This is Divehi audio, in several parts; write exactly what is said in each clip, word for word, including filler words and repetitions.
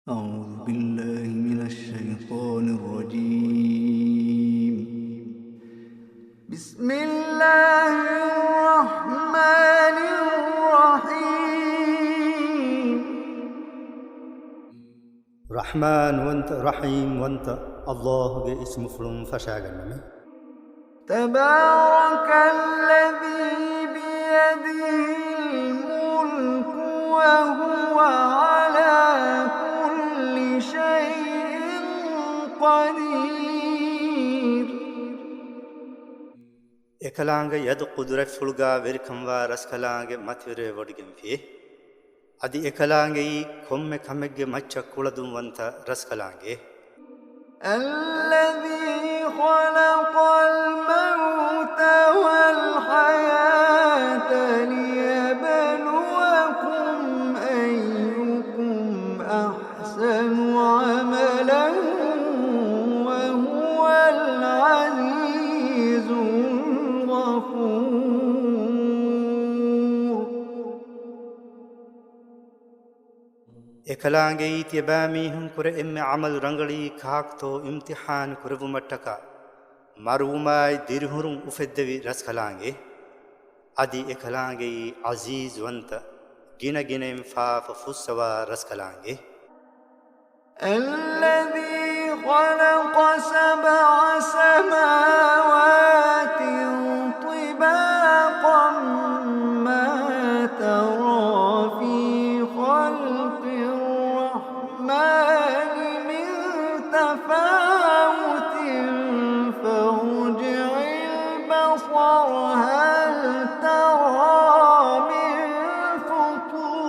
أعوذ بالله من الشيطان الرجيم. بسم الله الرحمن الرحيم. ރަޙްމާން ވަންތަ، ރަޙީމް ވަންތަ ﷲ ގެ އިސްމުފުޅުން ފަށާގަންނަމެ. تبارك الذي بيده الملك وهو على كل شيء قدير. އެކަލާނގެ ޔަދު ޤުދުރަތްފުޅުގާ ވެރިކަންވާ ރަސްކަލާނގެ މަތިވެރިވެވޮޑިގެންފި. އަދި އެކަލާނގެއީ ކޮންމެ ކަމެއްގެ މައްޗަށް ކުޅަދުންވަންތަ ރަސްކަލާނގެ. الذي خلق الموت والحياة ليبلوكم أيكم أحسن عملا وهو العزيز الغفور. އެކަލާނގެއީ ތިޔަބައިމީހުން ކުރެ އެންމެ ޢަމަލު ރަނގަޅީ ކާކުތޯ އިމްތިޙާނު ކުރެއްވުމަށްޓަކާ، މަރުވުމާއި ދިރިހުރުން އުފެއްދެވި ރަސްކަލާނގެ. އަދި އެކަލާނގެއީ ޢަޒީޒުވަންތަ، ގިނަގިނައިން ފާފަ ފުއްސަވާ ރަސްކަލާނގެ. الذي خلق سبع سماوات طباقا ما ترى في خلق الرحمن من تفاوت فارجع البصر هل ترى من فطور.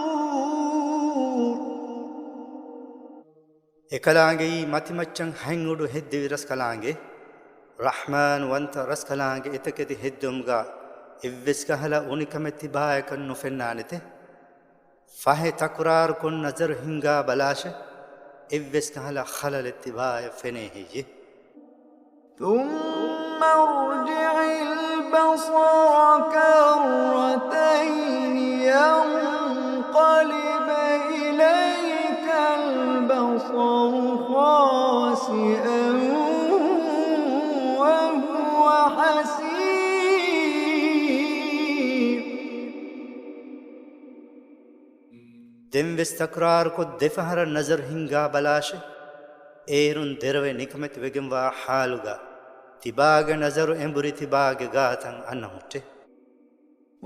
އެކަލާނގެއީ މަތިމައްޗަށް ހަތް އުޑު ހެއްދެވި ރަސްކަލާނގެ. ރަޙްމާން ވަންތަ ރަސްކަލާނގެ އެތަކެތި ހެއްދުމުގާ އެއްވެސް ކަހަލަ އުނިކަމެއް ތިބާޔަކަށް ނުފެންނާނެތެ. ފަހެ ތަކުރާރުކޮށް ނަޒަރު ހިންގާ ބަލާށެ، އެއްވެސް ކަހަލަ ޚަލަލެއް ތިބާޔަށް ފެނޭ ހެއްޔެ؟ ثم ارجع البصر كرتين ينقلب إليك البصر خاسئا وهو حسير. ދެންވެސް ތަކުރާރުކޮށް ދެފަހަރަށް ނަޒަރު ހިންގާ ބަލާށެ، އޭރުން ދެރަވެ ނިކަމެތި ވެގެންވާ ޙާލުގަ ތިބާގެ ނަޒަރު އެނބުރި ތިބާގެ ގާތަށް އަންނަ ހުއްޓެ.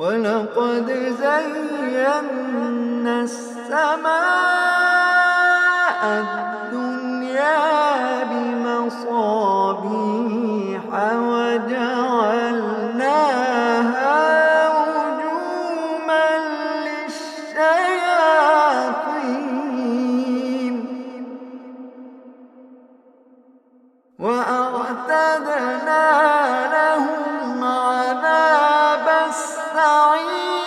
ولقد زينا السماء الدنيا بمصابيح وجعلناها رجوما للشياطين وأعتدنا لهم عذاب السعير.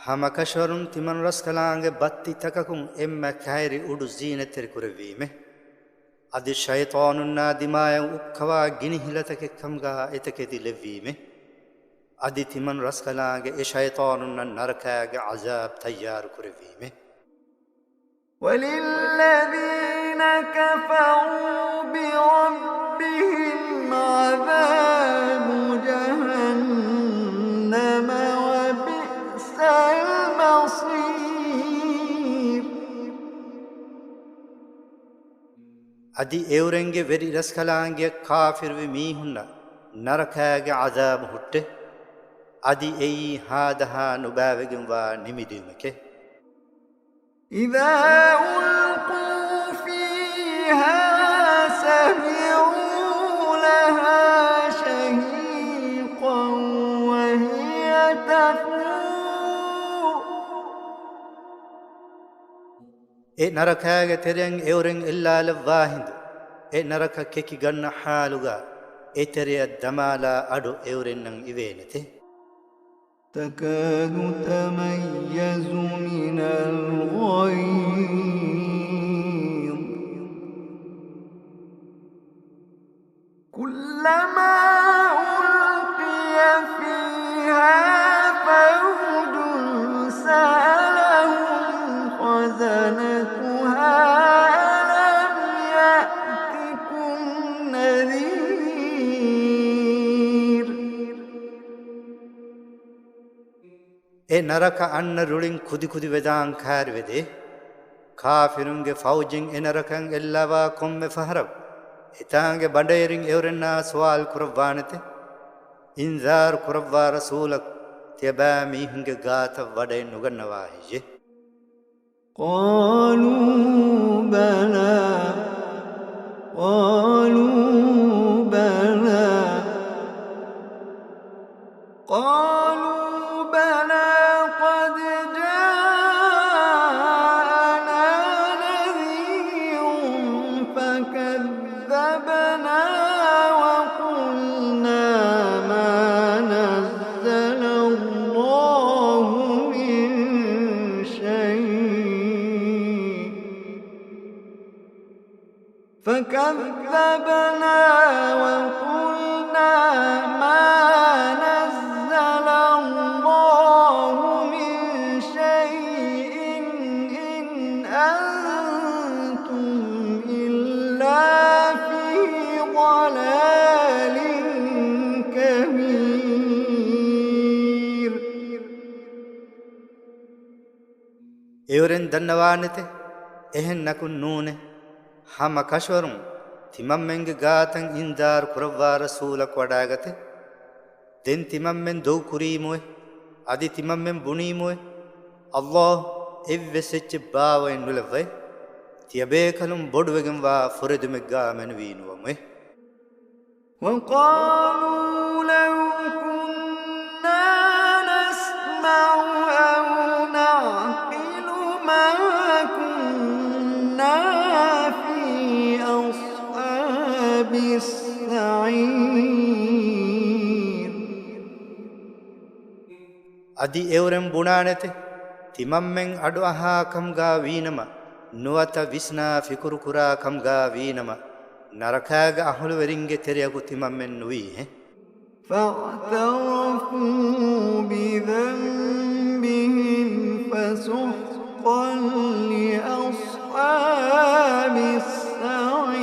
ހަމަކަށަވަރުން ތިމަން ރަސްކަލާނގެ ބައްތި ތަކަކުން އެންމެ ކައިރި އުޑު ޒީނަތްތެރި ކުރެއްވީމެ. އަދި ޝައިޠާނުންނާ ދިމާޔަށް އުއްކަވާ ގިނި ހިލަތަކެއް ކަމުގާ އެތަކެތި ލެއްވީމެ. އަދި ތިމަން ރަސްކަލާނގެ އެ ޝައިޠާނުންނަށް ނަރަކާގެ ޢަޒާބް ތައްޔާރު ކުރެއްވީމެ. وللذين كفروا بربهم عذاب جهنم وبئس المصير. އަދި އެއުރެންގެ ވެރި ރަސްކަލާނގެއަށް ކާފިރުވި މީހުންނަށް ނަރަކާގެ ޢަޒާބު ހުއްޓެ. އަދި އެއީ ހާދަހާ ނުބައިވެގެންވާ ނިމިދިޔުމެކެ. إذا ألقوا فيها سمعوا لها شهيقا وهي تفور. އެ ނަރަކާގެ ތެރެއަށް އެއުރެން އެއްލާލައްވާ ހިނދު، އެ ނަރަކަ ކެކިގަންނަ ޙާލުގަ އެ ތެރެއަށް ދަމާލާ އަޑު އެއުރެންނަށް އިވޭނެތެ. تكاد تميز من الغيظ كلما ألقي فيها فوج أَلَمْ يَأْتِكُمْ نَذِيرٌ. އެ ނަރަކަ އަންނަ ރުޅިން ކުދިކުދި ވެދާން ކާރިވެދޭ. ކާފިރުންގެ ފައުޖެއް އެ ނަރަކައަށް އެއްލަވާ ކޮންމެ ފަހަރަށް، އެތާނގެ ބަނޑައިރިން އެއުރެންނާ ސުވާލު ކުރައްވާނެތެ. އިންޒާރު ކުރައްވާ ރަސޫލަށް ތިޔަބައިމީހުންގެ ގާތަށް ވަޑައެއް ނުގަންނަވާ ހެއްޔެ؟ قَالُوا بَلَىٰ، قَالُوا بَلَىٰ، قَالُوا بَلَىٰ قَدْ جَاءَنَا نَذِيرٌ فَكَذَّبْنَا وَقُلْنَا مَا نَزَّلَ اللَّهُ مِن شَيْءٍ، فَكَذَّبْنَا وَقُلْنَا مَا نَزَّلَ اللَّهُ مِن شَيْءٍ إِنْ أَنْتُمْ إِلَّا فِي ضَلَالٍ كَبِيرٍ. އެއުރެން ދަންނަވާނެތެ، އެހެން ނަކުން ނޫނޭ. ހަމަ ކަށަވަރުން ތިމަންމެންގެ ގާތަށް އިންޒާރު ކުރައްވާ ރަސޫލަކު ވަޑާގަތެ. ދެން ތިމަންމެން ދޮގުކުރީމުއެ، އަދި ތިމަންމެން ބުނީމުއެ، އައްލާހު އެއްވެސް އެއްޗެއް ބާވައެއް ނުލައްވައެ، ތިޔަބޭކަލުން ބޮޑުވެގެންވާ ފުރެދުމެއްގާ މެނުވީ ނުވަމުއެ. وَقَالُوا لَوْ كُنَّا نَسْمَعُ أَوْ نَعْقِلُ مَا كُنَّا فِي أَصْحَابِ السَّعِيرِ. އަދި އެއުރެން ބުނާނެތެ، ތިމަންމެން އަޑުއަހާ ކަމުގާ ވީނަމަ، ނުވަތަ ވިސްނާ ފިކުރުކުރާ ކަމުގާ ވީނަމަ، ނަރަކާގެ އަހުލުވެރިންގެ ތެރެއަކު ތިމަންމެން ނުވީހެއް. فَاعْتَرَفُوا بِذَنبِهِمْ فَسُحْقًا لِأَصْحَابِ السَّعِيرِ.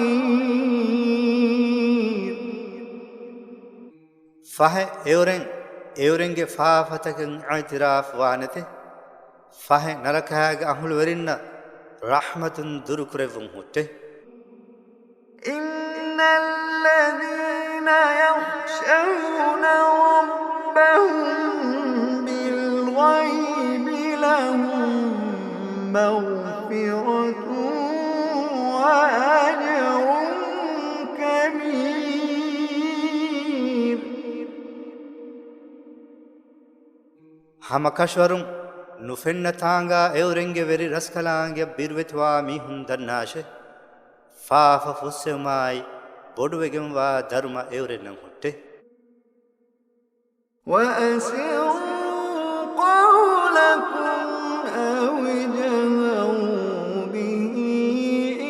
ފަހެ އެއުރެން، އެއުރެންގެ ފާފަތަކަށް އިޢުތިރާފު ވާނެތެ. ފަހެ ނަރަކާގެ އަހުލުވެރިންނަށް ރަޙްމަތުން ދުރުކުރެއްވުން ހުއްޓެ. إِنَّ الَّذِينَ يَخْشَوْنَ رَبَّهُم بِالْغَيْبِ لَهُم مَّغْفِرَةٌ وَأَجْرٌ كَبِيرٌ. ހަމަކަށަވަރުން ނުފެންނަ ތާނގާ އެއުރެންގެ ވެރި ރަސްކަލާނގެ ބިރުވެތިވާ މީހުން ދަންނާށޭ، ފާފަ ފުއްސެވުމާއި ބޮޑުވެގެންވާ ދަރުމަ އެއުރެންނަށް ހުއްޓެ. وَأَسِرُّوا قَوْلَكُمْ أَوِ اجْهَرُوا بِهِ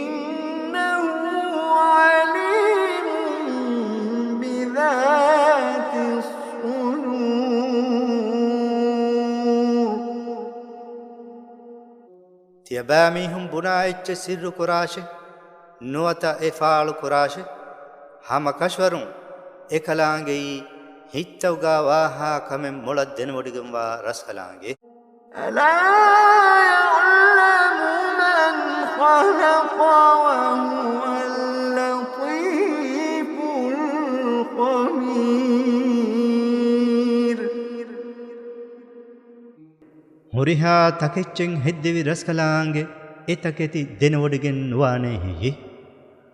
إِنَّهُ عَلِيمٌ بِذَاتِ الصُّدُورِ. ތިޔަބައިމީހުން ބުނާ އެއްޗެއް ސިއްރު ކުރާށޭ، ނުވަތަ އެ ފާޅު ކުރާށޭ. ހަމަކަށަވަރުން އެކަލާނގެއީ ހިތްތަކުގާ ވާހާ ކަމެއް މޮޅަށް ދެނެވޮޑިގެންވާ ރަސްކަލާނގެ. أَلَا يَعْلَمُ مَنْ خَلَقَ وَهُوَ اللَّطِيفُ الْخَبِيرُ. ހުރިހާ ތަކެއްޗެއް ހެއްދެވި ރަސްކަލާނގެ އެ ތަކެތި ދެނެވޮޑިގެން ނުވާނޭ ހެއްޔޭ؟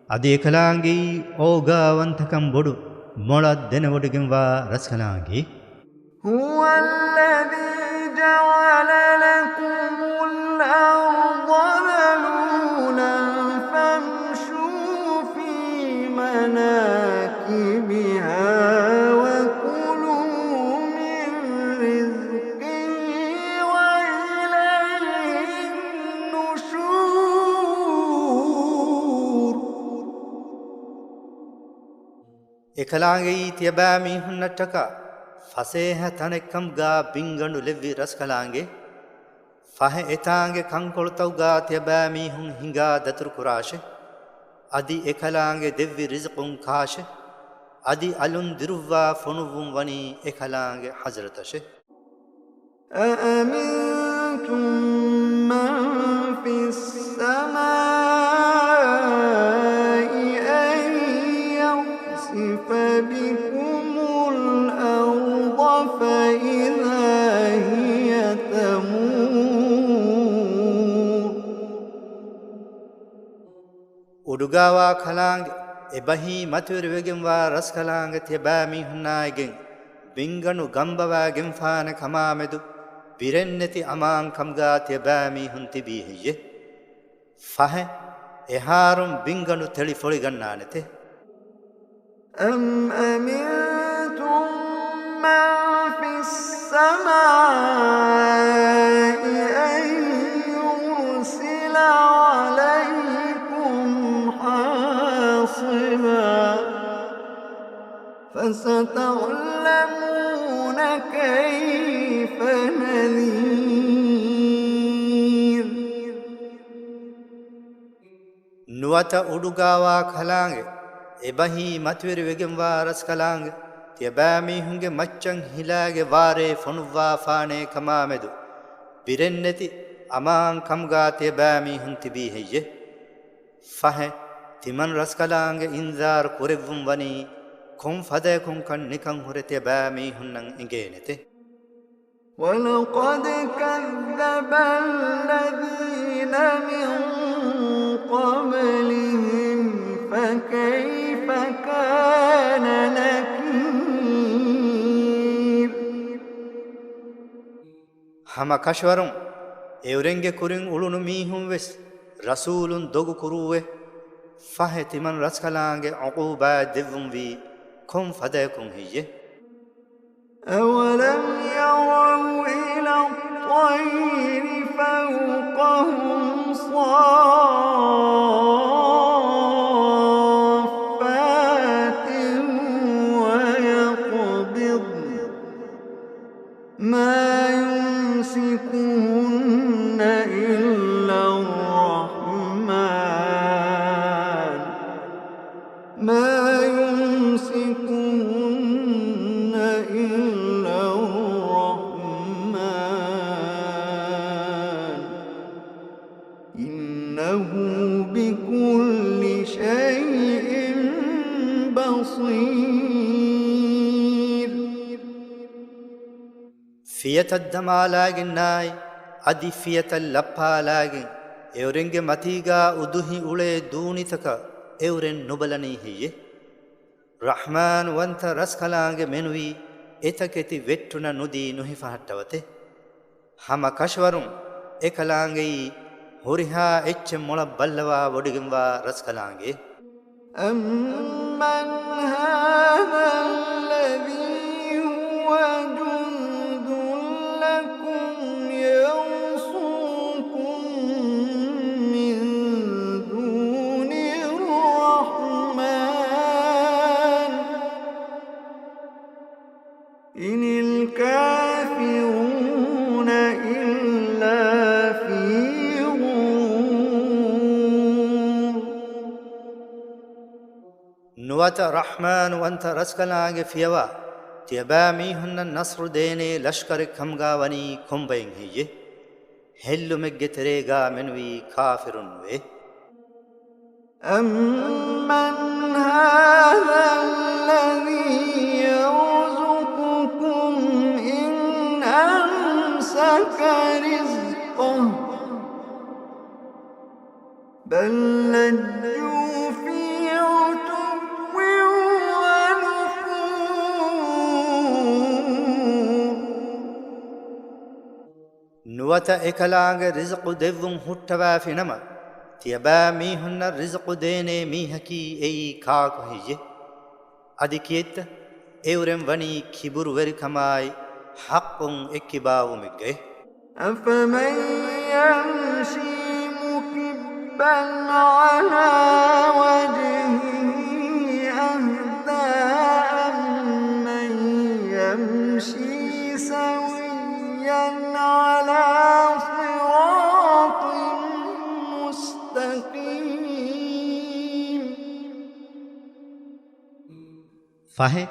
އަދި އެކަލާނގެއީ އޯގާވަންތަކަން ބޮޑު މޮޅަށް ދެނެވޮޑިގެންވާ ރަސްކަލާނގެ. هُوَ الَّذِي جَعَلَ لَكُمُ الْأَرْضَ ذَلُولًا فَامْشُوا فِي مَنَاكِبِهَا وَكُلُوا مِن رِّزْقِهِ وَإِلَيْهِ النُّشُورُ. އެކަލާނގެއީ ތިޔަބައިމީހުންނަށްޓަކާ ފަސޭހަ ތަނެއްކަމުގާ ބިންގަނޑު ލެއްވި ރަސްކަލާނގެ. ފަހެ އެތާނގެ ކަންކޮޅުތައުގާ ތިޔަބައިމީހުން ހިނގާ ދަތުރުކުރާށޭ. އަދި އެކަލާނގެ ދެއްވި ރިޒުޤުން ކާށޭ. އަދި އަލުން ދިރުއްވާ ފޮނުއްވުން ވަނީ އެކަލާނގެ ޙަޟްރަތަށޭ. أَأَمِنْتُمْ مَنْ فِي السَّمَاءِ أَنْ يَخْسِفَ بِكُمُ الْأَرْضَ فَإِذَا هِيَ تَمُورُ. އުޑުގާވާ ކަލާނގެ އެބަހީ މަތިވެރިވެގެންވާ ރަސްކަލާނގެ ތިޔަބައިމީހުންނާ އެގެން ބިންގަނޑު ގަނބަވާގެންފާނެ ކަމާމެދު ބިރެއްނެތި އަމާން ކަމުގާ ތިޔަބައިމީހުން ތިބީ ހެއްޔޭ؟ ފަހެ، އެހާރުން ބިންގަނޑު ތެޅި ފޮޅިގަންނާނެތެ. أَمْ أَمِنْتُمْ مَنْ فِي السَّمَاءِ أَنْ يُرْسِلَ عَلَيْكُمْ حَاصِبًا فَسَتَعْلَمُونَ كَيْفَ نَذِيرِ. ނުވަތަ އުޑުގާވާ ކަލާނގެ އެބަހީ މަތިވެރިވެގެންވާ ރަސްކަލާނގެ ތިޔަބައިމީހުންގެ މައްޗަށް ހިލާގެ ވާރޭ ފޮނުއްވާފާނޭ ކަމާމެދު ބިރެއްނެތި އަމާން ކަމުގާ ތިޔަބައިމީހުން ތިބީ ހެއްޔޭ؟ ފަހެ، ތިމަން ރަސްކަލާނގެ އިންޒާރު ކުރެއްވުން ވަނީ ކޮން ފަދަޔަކުންކަން ނިކަން ހުރެ ތިޔަބައިމީހުންނަށް އެނގޭނެތެ. وَلَقَدْ كَذَّبَ الَّذِينَ مِنْ قَبْلِهِمْ فَكَيْفَ كَانَ نَكِيرِ. ހަމަ ކަށަވަރުން އެއުރެންގެ ކުރިން އުޅުނު މީހުން ވެސް ރަސޫލުން ދޮގު ކުރޫއެ. ފަހެ ތިމަން ރަސްކަލާނގެ ޢުޤޫބާތް ދެއްވުންވީ ކޮން ފަދަޔަކުން ހެއްޔެ؟ أَوَلَمْ يَرَوْا إِلَى الطَّيْرِ فَوْقَهُمْ صَافَّاتٍ وَيَقْبِضْنَ مَا يُمْسِكُهُنَّ إِلَّا الرَّحْمَنُ مَا يُمْسِكُهُنَّ إِلَّا الرَّحْمَنُ إِنَّهُ بِكُلِّ شَيْءٍ بَصِيرٌ. ފިޔަތަށް ދަމާލާގެންނާއި، އަދި ފިޔަތައް ލައްޕާލާގެން، އެއުރެންގެ މަތީގާ އުދުހި އުޅޭ ދޫނިތަކަށް އެއުރެން ނުބަލަނީ ހެއްޔެ؟ ރަޙްމާން ވަންތަ ރަސްކަލާނގެ މެނުވީ އެތަކެތި ވެއްޓުނަ ނުދީ ނުހިފަހައްޓަވަތެ. ހަމަ ކަށަވަރުން އެކަލާނގެއީ ހުރިހާ އެއްޗެއް މޮޅަށް ބައްލަވާ ވޮޑިގެންވާ ރަސްކަލާނގެ. أَمَّنْ هَذَا الَّذِي هُوَ جُنْدٌ لَكُمْ يَنْصُرُكُم مِّن دُونِ الرَّحْمَٰنِ إِنِ الْكَافِرُونَ إِلَّا فِي غُرُورٍ. ނުވަތަ ރަޙްމާން ވަންތަ ރަސްކަލާނގެ ފިޔަވާ، ތިޔަބައިމީހުންނަށް ނަޞްރު ދޭނޭ ލަޝްކަރެއް ކަމުގާ ވަނީ ކޮންބައެއް ހެއްޔެ؟ ހެއްލުމެއްގެ ތެރޭގާ މެނުވީ ކާފިރުން ނުވޭ. أَمَّنْ هَذَا الَّذِي يَرْزُقُكُمْ إِنْ أَمْسَكَ رِزْقَهُ بَل لَّجُّوا فِي عُتُوٍّ وَنُفُورٍ. ނުވަތަ އެކަލާނގެ ރިޒުޤު ދެއްވުން ހުއްޓަވާފިނަމަ، ތިޔަބައިމީހުންނަށް ރިޒުޤު ދޭނޭ މީހަކީ އެއީ ކާކު ހެއްޔެ؟ އަދި ކިއެއްތަ؟ އެއުރެން ވަނީ ކިބުރުވެރިކަމާއި ޙައްޤުން އެއްކިބާވުމެއްގައި. أَفَمَن يَمْشِي مُكِبًّا عَلَىٰ وَجْهِهِ أَهْدَىٰ أَمَّن يَمْشِي سَوِيًّا عَلَىٰ صِرَاطٍ الْمُسْتَقِيمِ. ފަހެ،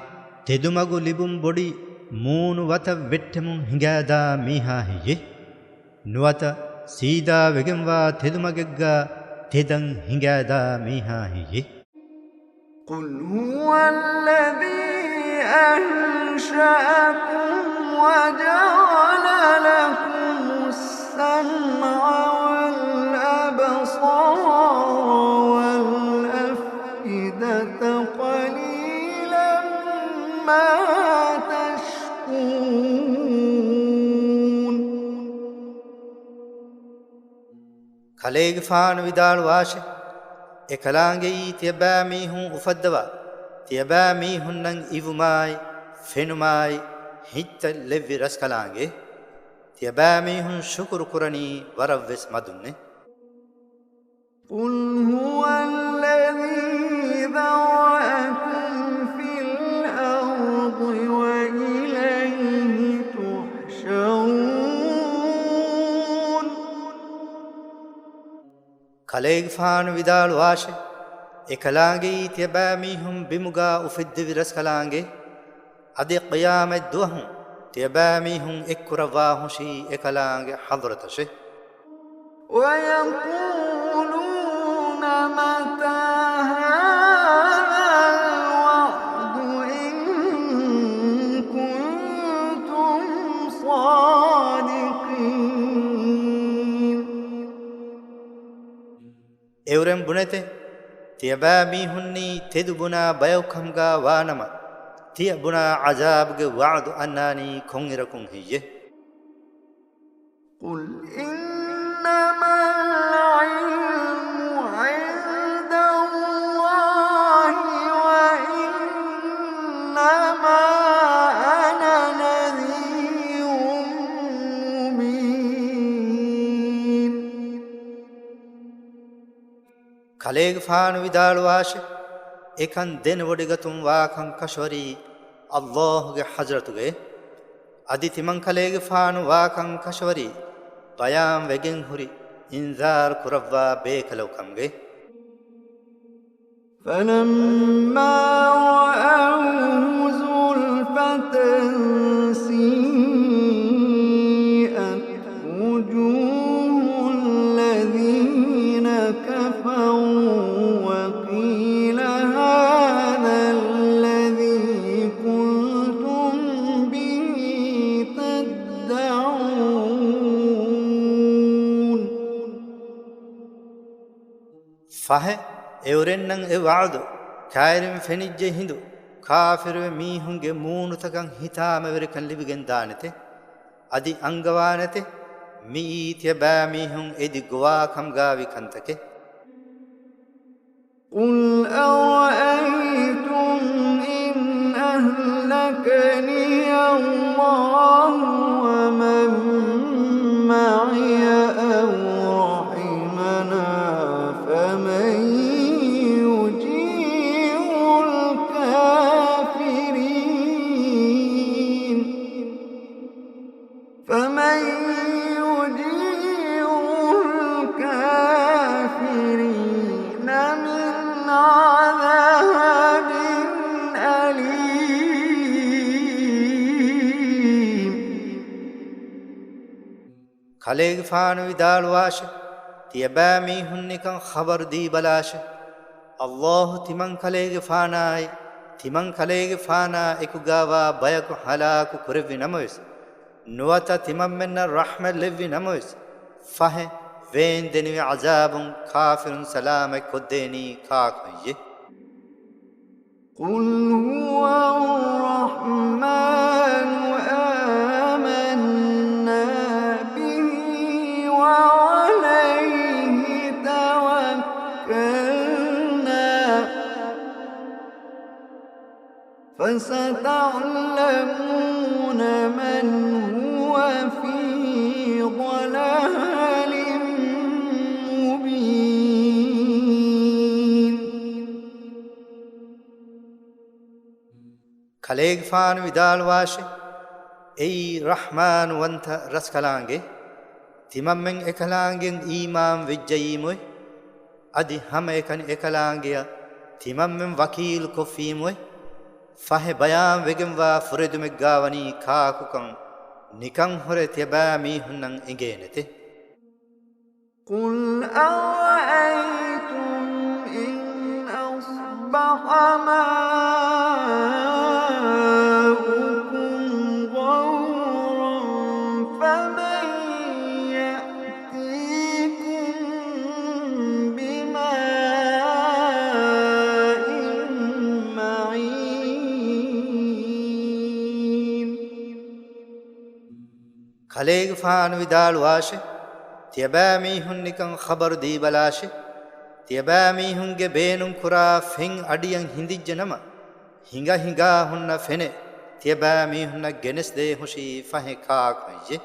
ތެދުމަގު ލިބުން ބޮޑި މޫނު ވަތަށް ވެއްޓެމުން ހިނގާދާ މީހާ ހެއްޔޭ؟ ނުވަތަ ސީދާ ވެގެންވާ ތެދުމަގެއްގާ ތެދަން ހިނގާދާ މީހާ ހެއްޔޭ؟ قُلْ هُوَ الَّذِي أَنشَأَكُمْ وَجَعَلَ لَكُمُ السَّمْعَ وَالْأَبْصَارَ وَالْأَفْئِدَةَ، قَلِيلًا مَا تَشْكُرُونَ. ކަލޭގެފާނު ވިދާޅުވާށެ، އެކަލާނގެއީ ތިޔަބައިމީހުން އުފައްދަވާ، ތިޔަބައިމީހުންނަށް އިވުމާއި، ފެނުމާއި، ހިތްތައް ލެއްވި ރަސްކަލާނގެ، ތިޔަބައިމީހުން ޝުކުރު ކުރަނީ ވަރަށްވެސް މަދުންނޭ. قُلْ هُوَ الَّذِي ذَرَأَكُمْ فِي الْأَرْضِ وَإِلَيْهِ تُحْشَرُونَ. ކަލޭގެފާނު ވިދާޅުވާށެ، އެކަލާނގެއީ ތިޔަބައިމީހުން ބިމުގާ އުފެއްދެވި ރަސްކަލާނގެ، އަދި ޤިޔާމަތް ދުވަހު ތިޔަބައިމީހުން އެއްކުރައްވާ ހުށީ އެކަލާނގެ ޙަޟްރަތަށެ. وَيَقُولُونَ مَتَىٰ هَٰذَا الْوَعْدُ إِن كُنتُمْ صَادِقِينَ. އެއުރެން ބުނެތެ، ތިޔަބައިމީހުންނީ ތެދު ބުނާ ބަޔަކު ކަމުގާ ވާނަމަ، ތިޔަ ބުނާ ޢަޒާބުގެ ވަޢުދު އަންނާނީ ކޮންއިރަކުން ހެއްޔޭ؟ قُلْ إِنَّمَا الْعِلْمُ عِندَ اللَّهِ وَإِنَّمَا أَنَا نَذِيرٌ مُّبِينٌ. ކަލޭގެފާނު ވިދާޅުވާށެ، އެކަން ދެނެވޮޑިގަތުން ވާކަން ކަށަވަރީ ﷲ ގެ ޙަޟްރަތުގައޭ. އަދި ތިމަން ކަލޭގެފާނު ވާކަން ކަށަވަރީ ބަޔާން ވެގެން ހުރި އިންޒާރު ކުރައްވާ ބޭކަލަކު ކަމުގައޭ. فَلَمَّا رَأَوْهُ زُلْفَةً سِيئَتْ وُجُوهُ الَّذِينَ كَفَرُوا وَقِيلَ هَٰذَا الَّذِي كُنتُم بِهِ تَدَّعُونَ. ފަހެ، އެއުރެންނަށް އެ ވަޢުދު ކައިރިން ފެނިއްޖެ ހިނދު، ކާފިރުވި މީހުންގެ މޫނުތަކަށް ހިތާމަވެރިކަން ލިބިގެން ދާނެތެ. އަދި އަންގަވާނެތެ، މިއީ ތިޔަބައިމީހުން އެދި ގޮވާ ކަމުގާވި ކަންތަކެއް. قُلْ أَرَأَيْتُمْ إِنْ أَهْلَكَنِيَ اللَّهُ وَمَنْ مَعِيَ أَوْ رَحِمَنَا فَمَنْ يُجِيرُ الْكَافِرِينَ فَمَنْ يُجِيرُ الْكَافِرِينَ مِنْ عَذَابٍ أَلِيمٍ. ކަލޭގެފާނު ވިދާޅުވާށެ، ތިޔަބައިމީހުންނިކަން ޚަބަރު ދީބަލާށެ. ﷲ ތިމަން ކަލޭގެފާނާއި، ތިމަން ކަލޭގެފާނާ އެކުގާވާ ބަޔަކު ހަލާކު ކުރެއްވި ނަމަވެސް، ނުވަތަ ތިމަންމެންނަށް ރަޙްމަތް ލެއްވި ނަމަވެސް، ފަހެ، ވޭންދެނިވި ޢަޒާބުން ކާފިރުން ސަލާމަތް ކޮށްދޭނީ ކާކު ހެއްޔޭ؟ قُلْ هُوَ الرَّحْمَٰنُ آمَنَّا بِهِ وَعَلَيْهِ تَوَكَّلْنَا فَسَتَعْلَمُونَ مَنْ هُوَ فِي ضَلَالٍ مُّبِينٍ. ކަލޭގެފާނު ވިދާޅުވާށެ، އެއީ ރަޙްމާނުވަންތަ ރަސްކަލާނގެ، ތިމަންމެން އެކަލާނގެން އީމާން ވެއްޖައީމުއެ، އަދި ހަމައެކަނި އެކަލާނގެއަށް ތިމަންމެން ވަކީލު ކޮށްފީމުއެ، ފަހެ ބަޔާން ވެގެންވާ ފުރެދުމެއްގާ ވަނީ ކާކުކަން ނިކަން ހުރެ ތިޔަބައިމީހުންނަށް އެނގޭނެތެ. قل أرأيتم إن أصبح ماؤكم غورا فمن يأتيكم بماء معين. ކަލޭގެފާނު ވިދާޅުވާށެ، ތިޔަބައިމީހުން ނިކަން ޚަބަރު ދީބަލާށެ، ތިޔަބައިމީހުންގެ ބޭނުންކުރާ ފެން އަޑިއަށް ހިނދިއްޖެނަމަ، ހިނގަ ހިނގާ ހުންނަ ފެނެއް ތިޔަބައިމީހުންނަށް ގެނެސްދޭ ހުށީ ފަހެ ކާކު ހެއްޔެ؟